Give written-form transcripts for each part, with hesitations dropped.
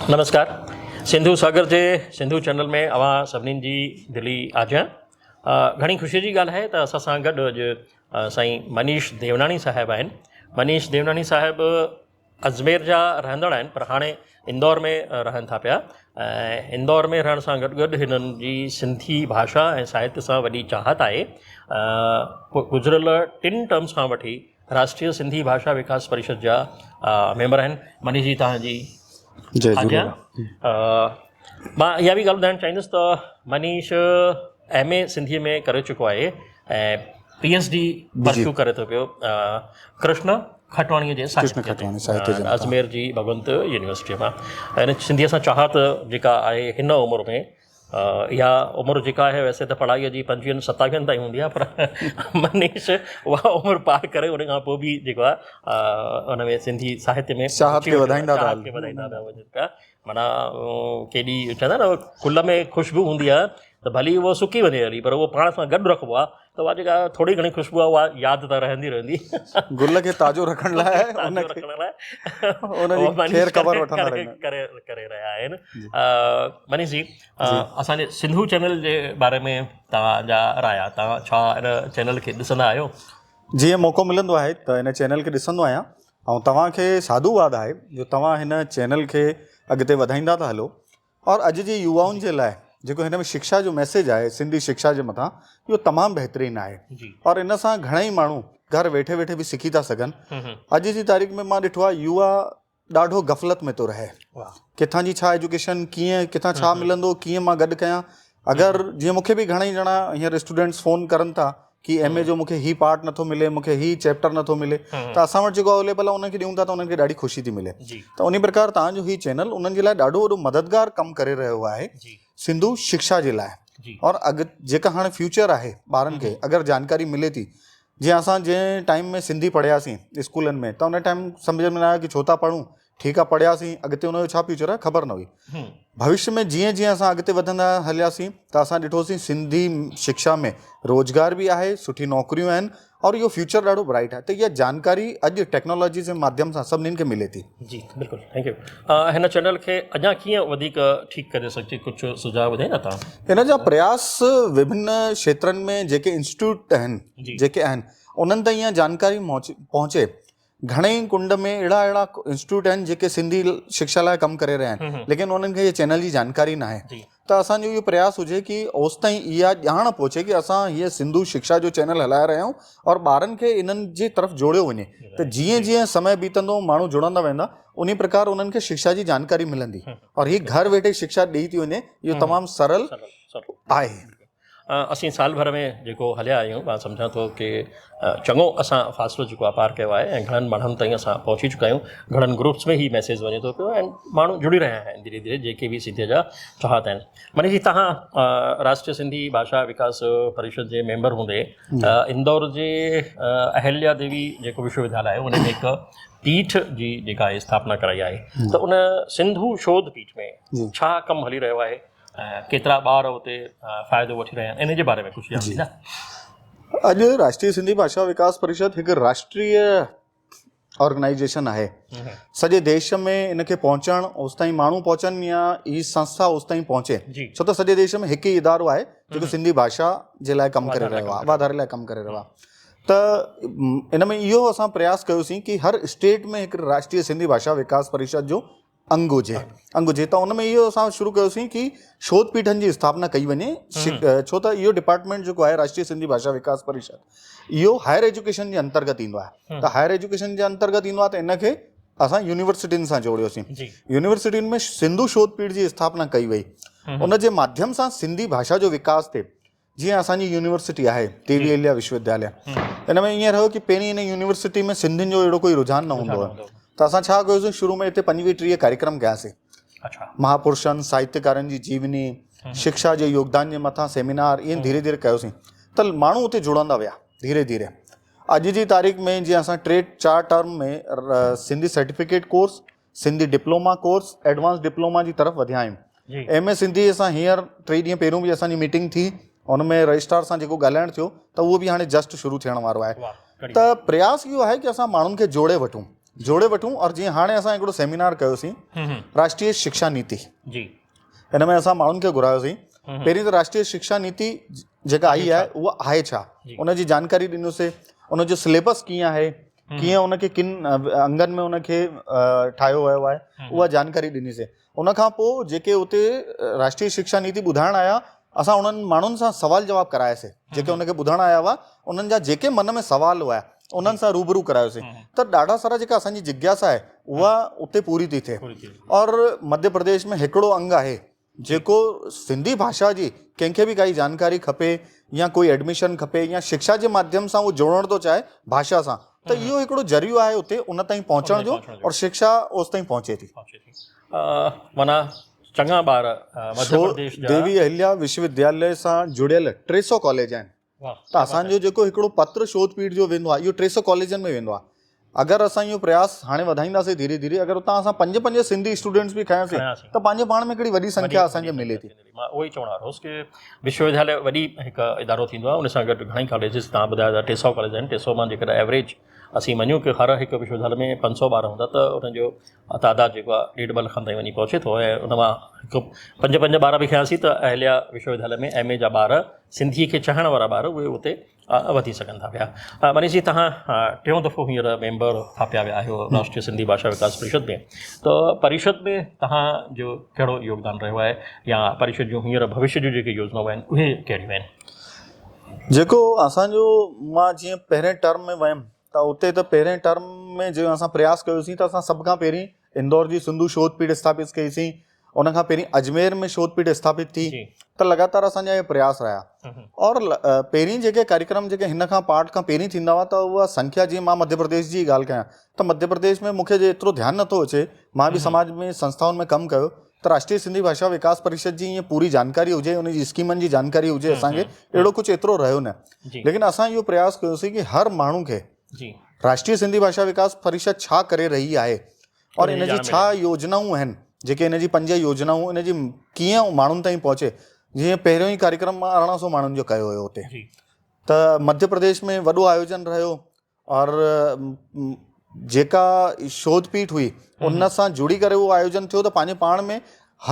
نمسڪار سنڌو ساگر جي سنڌو چينل ۾ اوهان سڀني جي دلي آجيان. گهڻي خوشي جي ڳالهه آهي ته اسان سان گڏ اڄ سائين منيش ديوناڻي صاحب آهن. منيش ديوناڻي صاحب اجمير جا رهندڙ آهن پر هاڻي اندور ۾ رهن ٿا پيا ۽ اندور ۾ رهڻ سان گڏ گڏ هنن جي سنڌي ڀاشا ۽ ساهتيه سان وڏي چاهت آهي. گذريل ٽن ٽرمز کان وٺي راشٽريه سنڌي ڀاشا وڪاس پريشد جا ميمبر آهن. منيش جي توهان جي جئي جهوليلال. مان اها به ڳالهه ٻڌائڻ چاهيندس ته منيش ايم اي سنڌيء ۾ ڪري چڪو آهي ۽ پي ايڇ ڊي پرسيو ڪري ٿو پيو ڪرشن کٽواڻيء جي ساهتيه تي اجمير جي ڀڳونت يونيورسٽيء مان ۽ سنڌيء سان چاهت جيڪا آهي هن عمر ۾ اها عمر جيڪا آهي ويسي ته پڙهائيء جي پنجويهن ستاويهن تائين هوندي آهي پر منيش اها عمر پار ڪري ان کان پوء به جيڪو آهي ان ۾ سنڌي ساهتيه ۾ چاهت کي وڌائيندا ٿا وڃن پيا معنيٰ ڪيڏي چوندا آهن نه گل ۾ خوشبو هوندي آهي ته ڀلي اهو سڪي وڃي هلي پر اهو پاڻ سان گڏ رکبو آهي ته اها جيڪا ٿوري گهڻي خوشبو آهي اها ياد ته رهندي رهندي. گل کي تازو رکڻ لاء ان کي ان جي خير خبر وٺندا رهندا ڪري ڪري رهيا آهن. منيش جي اسان جي سنڌو چينل جي باري ۾ توهان جا رايا توهان ڇا ان چينل کي ڏسندا آهيو؟ جيئن موقعو ملندو آهي ته ان چينل کي ڏسندو آهيان ۽ توهان کي ساڌوواد آهي جو توهان هن چينل کي اڳتي وڌائيندا ٿا هلو اور اڄ جي يوائن جي لاء جيڪو هن ۾ شڪشا جو ميسيج آهي سنڌي شڪشا جي مٿان اهو تمام بهترين آهي اور ان سان گهڻا ئي ماڻهو گهر ويٺي ويٺي به سکي ٿا سگهن اڄ جي تاريخ ۾ مان ڏٺو آهي يووا ڏاڍو غفلت ۾ ٿو رهي ڪٿان جي ڇا ايجوڪيشن ڪيئن ڪٿان ڇا ملندو ڪيئن مان گڏ ڪيان اگر جيئن مونکي به گهڻا ئي ڄڻا هينئر اسٽوڊنٽس فون ڪرن ٿا ڪي ايم اي جو مونکي هي پارٽ نٿو ملي مونکي هي چيپٽر نٿو ملي ته اسان وٽ جيڪو اويليبل آهي انهن کي ڏيون ٿا ته انهن کي ڏاڍي خوشي ٿي ملي ته انهي پرڪار توهان جو هي چينل انهن جي لاء ڏاڍو وڏو مددگار ڪم ڪري رهيو آهي سنڌو شڪشا جي لاء اور اڳ جيڪا هاڻي فيوچر آهي ٻارن کي اگر جانڪاري ملي ٿي جيئن اسان جنهن ٽائيم ۾ سنڌي پڙهياسين اسڪولن ۾ ته ان ٽائيم سمجھ ۾ نه آيو ڪي ڇو ٿا پڙهون ٺيڪ آ پڙهياسين اڳتي ان جو ڇا فيوچر آهي خبر نه هئي ڀوشيه ۾ جيئن جيئن اسان اڳتي وڌندا هلياسين ته اسان ڏٺوسين سنڌي شڪشا ۾ روزگار به آهي سٺي نوڪريون آهن اور اهو فيوچر ڏاڍو برائٽ آهي ته اها جانڪاري اڄ ٽيڪنالاجي جي ماڌيم سان سڀنين کي ملي ٿي. جي بلڪل thank you هن چينل کي اڃا ڪيئن وڌيڪ ٺيڪ ڪري سگهجي ڪجهه سجهاء ٻڌائيندا توهان. ان جا پرياس وڀن کيترن ۾ جيڪي انسٽيٽيوٽ آهن جيڪي آهن انهن تائين اها جانڪاري پهچي گهڻي ئي ڪنڊ ۾ اهڙا اهڙا انسٽيٽيوٽ آهن جيڪي سنڌي شڪشا لاء ڪم ڪري رهيا آهن ليڪن انهن کي چينل جي جانڪاري ناهي ته اسان جو اهو پرياس هجي ڪي اوستائين اها ڄاڻ پهچي ڪي اسان هيء سنڌو شڪشا جو چينل هلائي رهيا آهيون اور ٻارن کي انهن جي طرف جوڙيو وڃي ته جيئن جيئن سمي بيتندو ماڻهو جڙندا ويندا انهي پرڪار انهن کي شڪشا جي جانڪاري ملندي اور هي گهر ويٺي شڪشا ڏئي ٿي وڃي اهو تمام سرل آهي. اسين سال ڀر ۾ جيڪو هليا آهيون مان سمجهان ٿو ڪي چڱو اسان فاصلو جيڪو آهي پار ڪيو آهي ۽ گهڻن ماڻهن تائين اسان پهچي چڪا آهيون گهڻن گروپس ۾ هي ميسيج وڃي ٿو پيو ۽ ماڻهو جڙي رهيا آهن ڌيري ڌيري جيڪي به سنڌيء جا چاهت آهن منيش جي تهان راشٽريه سنڌي ڀاشا وڪاس پريشد جي ميمبر هوندي اندور جي اهليا ديوي جيڪو وشو وديالي آهي ان ۾ هڪ پيٺ جي جيڪا اسٿاپنا ڪرائي آهي ته ان سنڌو شوڌ پيٺ ۾ ڇا ڪم هلي رهيو آهي ڪيترا ٻار اتي فائدو وٺي رهيا آهن ان جي باري ۾ ڪجهه ڄاڻ ڏيندا. اڄ راشٽريه سنڌي ڀاشا وڪاس پريشد هڪ راشٽريه آرگنائيزيشن آهي سڄي ديش ۾ ان کي پهچڻ اوستائين ماڻهو پهچن يا هي سنسٿا اوستائين پهچي ڇو ته سڄي ديش ۾ هڪ ئي ادارو آهي جيڪو سنڌي ڀاشا جي لاء ڪم ڪري رهيو آهي واڌاري لاء ڪم ڪري رهيو آهي ته ان ۾ اهو اسان پرياس ڪيوسين ڪي هر اسٽيٽ ۾ هڪ راشٽريه سنڌي ڀاشا وڪاس پريشد جو انگ هجي انگ هجي ته ان ۾ اهو اسان شروع ڪيوسين ڪي شوڌ پيٺن جي اسٿاپنا ڪئي وڃي ڇو ته اهو ڊپارٽمينٽ جيڪو آهي راشٽريه سنڌي ڀاشا وڪاس پريشد اهو هائر ايجوڪيشن جي انترگت ايندو آهي ته هائر ايجوڪيشن جي انترگت ايندو آهي ته ان کي اسان يونيورسٽين سان جوڙيوسين يونيورسٽين ۾ سنڌو شوڌ پيٺ جي اسٿاپنا ڪئي وئي ان جي ماڌيم سان سنڌي ڀاشا جو وڪاس ٿئي جيئن اسان جي يونيورسٽي آهي ديوي اهليا وشو ودياليه ان ۾ ائين رهيو ڪي پهرين ان يونيورسٽي ۾ سنڌين جو اهڙو ڪوئي رجحان نه هوندو هو ته اسان ڇا ڪيوسين شروع ۾ هتي 25 30 ڪاريڪرم ڪياسين مهاپرشن ساهتيڪارن جي جيوني شڪشا جي يوگدان جي مٿان سيمينار ائين ڌيري ڌيري ڪيوسين ته ماڻهو اتي جڙندا ويا ڌيري ڌيري اڄ جي تاريخ ۾ جيئن اسان 3 4 term ۾ Sindhi certificate course Sindhi diploma course advance diploma جي طرف وڌيا آهيون. ايم اي سنڌي اسان هينئر ٽي ڏينهن پهريون به اسان جي ميٽنگ ٿي ان ۾ رجسٽرار سان جيڪو ڳالهائڻ ٿيو ته اهو به هاڻي جسٽ شروع ٿيڻ وارو آهي ته پرياس اهو آهي ڪي اسان ماڻهن کي جوڙي وٺون. جوڙي وٺون اور جيئن هاڻي اسان هڪڙو سيمينار ڪيوسين راشٽريه شڪشا نيتي جي هن ۾ اسان ماڻهن کي گهرايوسين پهرين ته راشٽريه شڪشا نيتي جيڪا آئي آهي اها آهي ڇا ان جي جانڪاري ڏنوسي ان جو سليبس ڪيئن آهي ڪيئن ان کي ڪن انگن ۾ ان کي ٺاهيو ويو آهي اها جانڪاري ڏنيسي ان کان پوء جيڪي اتي راشٽريه شڪشا نيتي ٻڌائڻ آيا اسان انهن ماڻهن سان سوال جواب ڪراياسي جيڪي ان کي ٻڌڻ آيا هئا انهن جا جيڪي من ۾ سوال هئا انهن سان روبرو ڪرايوسي ته ڏاڍا سارا جيڪا اسان جي جگياسا آهي اها اتي پوري ٿي ٿئي اور مڌيه پرديش ۾ هڪڙو انگ آهي جيڪو سنڌي ڀاشا جي ڪنهن کي به ڪائي جانڪاري کپي يا ڪوئي ايڊميشن کپي يا شڪشا جي ماڌيم سان اهو جوڙڻ ٿو چاهي ڀاشا سان ته اهو هڪڙو ذريعو آهي اتي ان تائين پهچڻ جو اور شڪشا اوس تائين پهچي ٿي. معنيٰ چڱا ٻار مڌيه پرديش جا. ديوي اهليا وشوودياليه سان جڙيل 300 ڪاليج آهن ته اسان جو جيڪو هڪڙو پتر شوڌ پيٺ جو ويندو آهي اهو 300 ڪاليجن ۾ ويندو آهي اگر اسان اهو پرياس هاڻي وڌائينداسين ڌيري ڌيري اگر اتان اسان پنج پنج سنڌي اسٽوڊنٽس به کنياسين ته پنهنجي پاڻ ۾ هڪڙي وڏي سنکيا اسان کي ملي ٿي. مان اهو ئي چوڻ وارو هوس ڪي وشو ودياليه وڏي هڪ ادارو ٿيندو آهي ان سان گڏ گهڻائي ڪاليجز تان ٻڌايو ته 300 ڪاليج آهن 300 مان جيڪڏهن ايوريج اسين مڃون ڪي هر هڪ وشو ودياليه ۾ 500 ٻار هوندا ته ان جو تعداد جيڪو آهي ڏيڍ ٻه لکن تائين وڃي پهچي ٿو ۽ ان مان هڪ پنج پنج ٻار به کنياسين ته اهليا وشو ودياليه ۾ ايم اي جا ٻار سنڌي کي چاهڻ وارا ٻار اهي اتي وڌي سگهن ٿا پيا. منيش جي توهان ٽيون دفعو هينئر ميمبر ٿاپيا ويا آهيو راشٽريه سنڌي ڀاشا وڪاس پريشد ۾ ته پريشد ۾ توهان جو ڪهڙو يوگدان رهيو آهي يا پريشد جون هينئر ڀوشيه جون جيڪي يوجنائون آهن اهي ڪهڙيون آهن؟ جيڪو اسان جو مان جيئن پهرين ٽرم ۾ ويم ته اتي ته پهرين ٽرم ۾ جيئن اسان پرياس ڪيوسين ته اسان سڀ کان پهرين اندور جي سنڌو شوڌ پيٺ اسٿاپت ڪئي سين ان کان پهرين اجمير ۾ شوڌ پيٺ اسٿاپت ٿي ته لڳاتار اسان جا اهي پرياس رهيا اور پهرين جيڪي ڪاريڪرم جيڪي هن کان پارٽ کان پهرين ٿيندا هئا ته اها سنکيا جيئن مان مڌيه پرديش جي ڳالهه ڪيان ته مڌيه پرديش ۾ مونکي جي ايترو ڌيان نٿو اچي مان به سماج ۾ سنسٿائن ۾ ڪم ڪيو ته راشٽريه سنڌي ڀاشا وڪاس پريشد جي ائين پوري جانڪاري هجي ان جي اسڪيمن جي جانڪاري هجي اسان کي اهڙو ڪجهه ايترو رهيو نه ليڪن اسان اهو پرياس ڪيوسين ڪي هر ماڻهو کي راشٽريه سنڌي ڀاشا وڪاس پريشد ڇا ڪري رهي آهي اور ان جي ڇا يوجنائون آهن جيڪي ان جي پنج يوجنائون ان جي ڪيئن ماڻهن تائين پهچي جيئن پهريون ئي ڪاريڪرم مان 1800 ماڻهن جو ڪيو هيو اتي ته مڌيه پرديش ۾ وڏو آيوجن رهيو اور جيڪا شوڌ پيٺ هئي ان سان جڙي ڪري اهو آيوجن ٿيو ته پنهنجي پاڻ ۾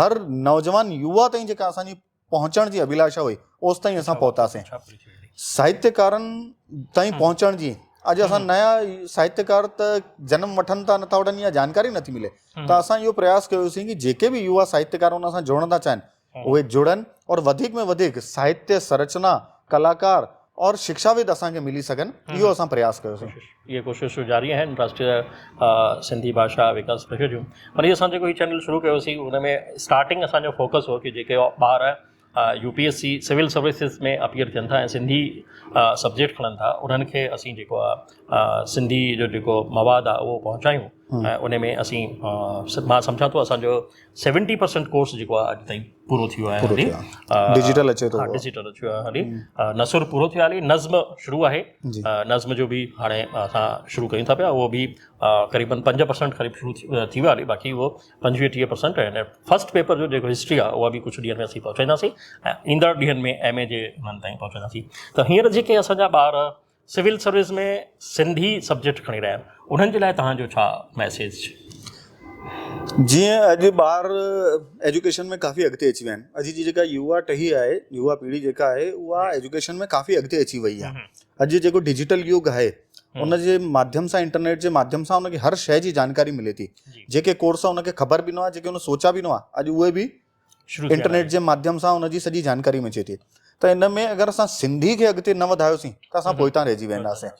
هر نوجوان يووا تائين جيڪا اسان جي پهچڻ جي اڀلاشا هئي اوستائين اسان پهتاسين. ساهتيڪارن تائين پهچڻ جي اڄ اسان نيا ساهتيڪار ته جنم وٺن ٿا نٿا وٺن اها جانڪاري نٿي ملي ته اسان اهو پرياس ڪيوسين ڪي جيڪي به يووا ساهتيڪار ان سان جڙڻ ٿا چاهين اهي جڙن اور وڌيڪ ۾ وڌيڪ ساهتيه سرچنا ڪلاڪار اور شڪشاود اسان کي ملي سگهن اهو اسان پرياس ڪيوسين. اهي ڪوششون جاري آهن راشٽريه سنڌي ڀاشا وڪاس پريشد جون پر هي اسان جيڪو هي چينل شروع ڪيوسين ان ۾ اسٽارٽنگ اسان جو فوڪس هو ڪي جيڪي ٻار U P S C civil services ۾ appear ٿين ٿا ۽ سنڌي سبجيڪٽ کڻن ٿا انهن کي اسين جيڪو آهي سنڌي جو جيڪو مواد آهي اهو پهچايون ۽ ان ۾ اسين مان سمجهان ٿو اسان جو 70% ڪورس جيڪو آهي اڄ تائين پورو ٿي ويو آهي هلي ڊجيٽل اچي ٿو ڊجيٽل اچي ويو آهي هلي نثر پورو ٿيو هلي نظم شروع آهي نظم جو به هاڻي اسان شروع ڪيون ٿا پيا اهو به قريبن 5% قريب شروع ٿي ويو هلي باقي اهو 25 30% آهن فرسٽ پيپر جو جيڪو هسٽري آهي اها به ڪجهه ڏينهن ۾ اسين پهچائينداسين ۽ ايندڙ ڏينهن ۾ ايم اي جي انهن تائين پهچائينداسين ته هينئر جيڪي اسان جا ٻار سول سروس ۾ سنڌي سبجيڪٽ کڻي رهيا آهن انهن جي لاء توهان جو ڇا ميسيج؟ جيئن اڄ ٻار ايجوڪيشن ۾ ڪافي اڳتي اچي ويا آهن اڄ جي جيڪا يووا ٽهي آهي يووا پيڙهي جيڪا آهي اها ايجوڪيشن ۾ ڪافي اڳتي اچي وئي آهي اڄ جيڪو ڊجيٽل يگ آهي ان جي ماڌيم سان انٽرنيٽ جي ماڌيم سان ان کي هر شيء جي جانڪاري ملي ٿي جيڪي ڪورس ان کي خبر به نه هئا جيڪي ان سوچا به نه هئا اڄ اهي به انٽرنيٽ جي ماڌيم سان ان جي سڄي جانڪاري ملي ٿي ته ان ۾ اگر اسان سنڌي کي اڳتي نه وڌايوسين ته اسان پوئتان رهجي وينداسين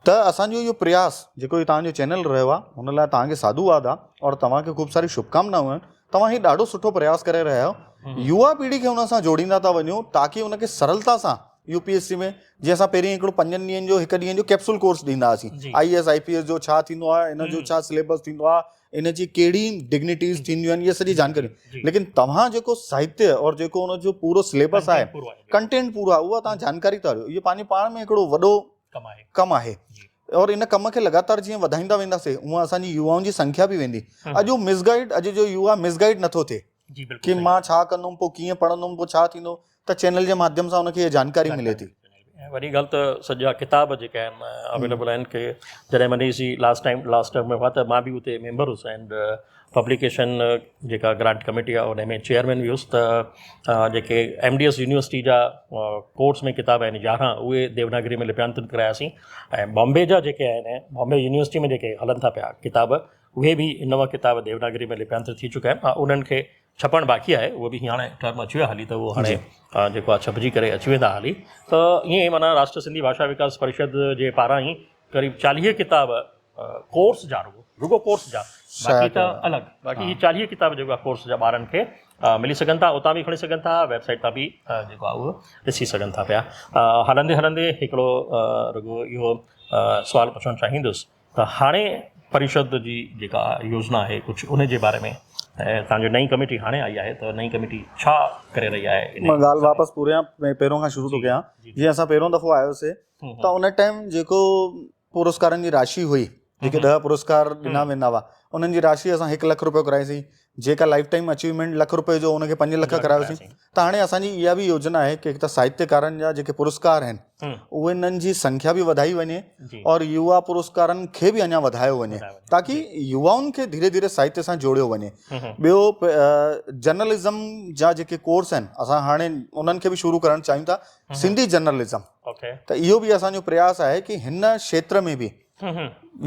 ته اسان جو اهو پرياس جيڪو هي توهان جو چينل رهيو آهي ان لاء توهان کي ساڌوواد آهي اور توهان کي خوب ساري شڀڪامنائون آهن توهان هي ڏاڍو سٺو پرياس ڪري رهيا آهيو يووا پيڙهي کي ان سان جوڙيندا ٿا وڃو تاڪي ان کي سرلتا سان يو پي ايس سي ۾ جيئن اسان پهرين هڪڙو پنجن ڏينهن جو هڪ ڏينهن جو ڪيپسول ڪورس ڏيندا هئاسين I S I P S جو ڇا ٿيندو آهي ان جو ڇا سليبس ٿيندو آهي ان جي ڪهڙي ڊگنيٽيز ٿينديون آهن اهي سڄي جانڪاري ليڪن توهان جيڪو ساهتيه اور جيڪو ان جو پورو سليبس آهي ڪنٽينٽ پورو آهي اها توهان جانڪاري ٿا ڏيو اهو پنهنجي پاڻ ۾ هڪڙو وڏو ڪم آهي اور ان ڪم کي لڳاتار جيئن وڌائيندا وينداسين اونئن اسان جي يوائن جي سنکيا به ويندي اڄ مس گائيڊ اڄ جو يووا مس گائيڊ نٿو ٿئي ڪي مان ڇا ڪندم پوء ڪيئن پڙهندم پوء ڇا ٿيندو ته چينل جي ماڌيم سان ان کي اها جانڪاري ملي ٿي. ۽ وڏي ڳالهه ته سڄا ڪتاب جيڪي آهن اويليبل آهن ڪي جڏهن Manish ji last time last term ۾ هئا ته مان به اتي ميمبر هوس اينڊ پبليڪيشن جيڪا گرانٽ ڪميٽي آهي ان ۾ چيئرمين به هوس ته جيڪي ايم ڊي ايس يونيورسٽي جا ڪورس ۾ ڪتاب آهن 11 اهي ديوناگري ۾ لپيانترت ڪراياسين ۽ بامبي جا جيڪي آهن بامبي يونيورسٽي ۾ جيڪي هلن ٿا پيا ڪتاب اهي به نو ڪتاب ديوناگري ۾ لپيانترت ٿي چڪا آهن انهن کي ڇپڻ باقي آهي اهو به هاڻي ٽرم اچي ويو هلي ته اهو هاڻي جيڪو آهي ڇپجي ڪري اچي ويندا هلي ته ائين ئي معنيٰ راشٽر سنڌي ڀاشا وڪاس پريشد جي پاران ئي قريب 40 ڪتاب ڪورس جا رڳو رڳو ڪورس جا باقي ته الڳ باقي هي 40 ڪتاب جيڪو آهي ڪورس جا ٻارن کي ملي سگهن ٿا اتان به کڻي سگهن ٿا ويب سائيٽ تان به جيڪو آهي اهو ڏسي سگهن ٿا پيا. هلندي هلندي هڪڙو رڳو اهو سوال پڇڻ چاهيندس ته هاڻي پريشد جي جيڪا يوجنا آهي ڪجهه ان جي باري ۾ تان جو نئين ڪميٽي هاڻي آئي آهي ته نئين ڪميٽي ڇا ڪري رهي آهي؟ مان ڳالهه واپس پوريان پهريون کان شروع ٿو ڪيان جيئن اسان پهريون دفعو آيوسي ته ان ٽائيم جيڪو پرسڪارن جي راشي هئي جيڪي 10 پرسڪار ڏنا ويندا هئا انهن جي راشي اسان 1 لک روپيو ڪرائيسين جيڪا لائف ٽائيم اچيومينٽ لک روپئي جو ان کي 5 لک ڪرايوسين ته هاڻي اسان جي اها به يوجنا آهي ڪي هڪ ته ساهتيڪارن جا جيڪي پرسڪار آهن اهي انهن جي سنکيا به وڌائي وڃي اور يووا پرسڪارن کي به اڃا وڌايو وڃي تاڪي يووائن کي ڌيري ڌيري ساهتيه سان جوڙيو وڃي. ٻيو جرنلزم جا جيڪي ڪورس آهن اسان هاڻي انهن کي به شروع ڪرڻ چاهيون ٿا سنڌي جرنلزم ته اهو به اسان جو پرياس آهي ڪي هن کيتر ۾ به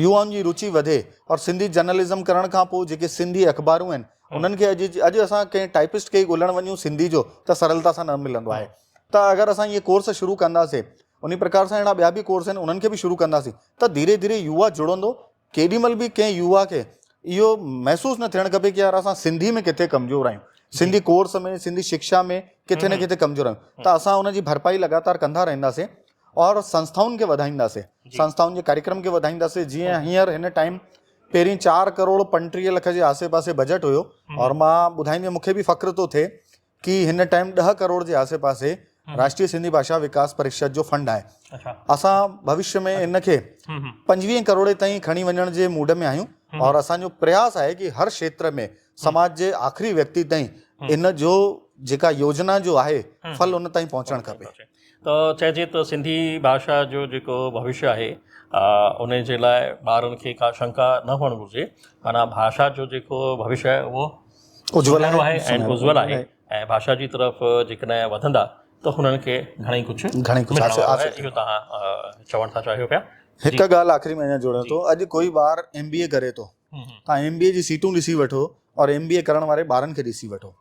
يووائن جي روچي وڌي اور سنڌي جرنلزم ڪرڻ کان پوء جيڪي سنڌي اخبارون آهن انهن کي اڄ اڄ اسان ڪنهن ٽائپسٽ کي ئي ڳولڻ وڃون سنڌي جو ته سرلتا سان نه ملندو آهي ته اگر اسان اهي ڪورس شروع ڪنداسين انهي پرڪار سان اهڙا ٻيا به ڪورس آهن انهن کي به شروع ڪنداسين ته ڌيري ڌيري يووا جڙندو ڪيڏي مهل به ڪنهن يووا کي اهو محسوس نه ٿيڻ کپي ڪي يار اسان سنڌي ۾ ڪٿي ڪمزور آهيون سنڌي ڪورس ۾ سنڌي شڪشا ۾ ڪٿي نه ڪٿي ڪمزور آهيون ته اسان ان جي ڀرپائي لڳاتار ڪندا رهنداسين اور سنسٿائن کي وڌائينداسين سنسٿائن جي ڪاريڪرم کي وڌائينداسين جيئن هينئر هن ٽائيم پهرين 4 ڪروڙ 35 لک جي آسي پاسي بجيٽ هيو اور مان ٻڌائيندي مونکي به فخر ٿو ٿئي ڪي هن ٽائيم 10 ڪروڙ جي آسي پاسي راشٽري سنڌي ڀاشا وڪاس پريشد جو فنڊ آهي اسان ڀوشيه ۾ ان کي 25 ڪروڙ تائين کڻي وڃڻ جي موڊ ۾ آهيون اور اسان جو پرياس آهي ڪي هر کيتر ۾ سماج جي آخري ويڪتي تائين ان جو جيڪا يوجنا جو آهي ڦل ان تائين پهچڻ کپي. ته چئجي ته سنڌي ڀاشا جو جيڪو ڀوشيه آهي ان جي لاء ٻارن کي ڪا شنڪا نه هئڻ گهرجي معنيٰ ڀاشا جو جيڪو ڀوشيه آهي اهو اجول آهي ۽ اجول آهي ۽ ڀاشا جي طرف جيڪڏهن وڌندا ته هنن کي گهڻي ڪجهه گهڻي ڪجهه حاصل اهو توهان چوڻ ٿا چاهيو پيا. هڪ ڳالهه آخري ۾ اڃا جوڙيان ٿو اڄ ڪوئي ٻار ايم بي اي ڪري ٿو توهان ايم بي اي جي سيٽون ڏسي وٺو اور ايم بي اي ڪرڻ واري ٻارن کي ڏسي وٺو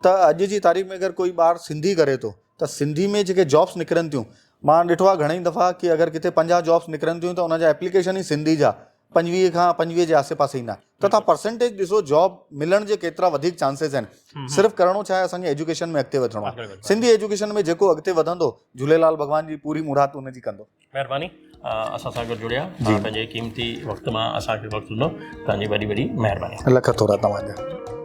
ته اڄ جي تاريخ ۾ اگر ڪوئي ٻار سنڌي ڪري ٿو ته سنڌي ۾ جيڪي جابس نڪرن ٿيون مان ڏٺو آهي گهڻي دفعا ڪي اگر ڪٿي 50 جابس نڪرن ٿيون ته ان جا ايپليڪيشن ئي سنڌي جا 25 کان 25 جي آسي پاسي ايندا ته توهان پرسنٽيج ڏسو جاب ملڻ جي ڪيترا وڌيڪ چانسز آهن صرف ڪرڻو ڇا آهي اسان کي ايجوڪيشن ۾ اڳتي وڌڻو آهي سنڌي ايجوڪيشن ۾ جيڪو اڳتي وڌندو جهوليلال ڀڳوان جي پوري مراد ان جي ڪندو. مهرباني اسان سان گڏ جڙيا توهان پنهنجي قيمتي وقت مان اسان کي وقت ڏنو توهان جي وڏي وڏي مهرباني. لک ٿورا توهان جا.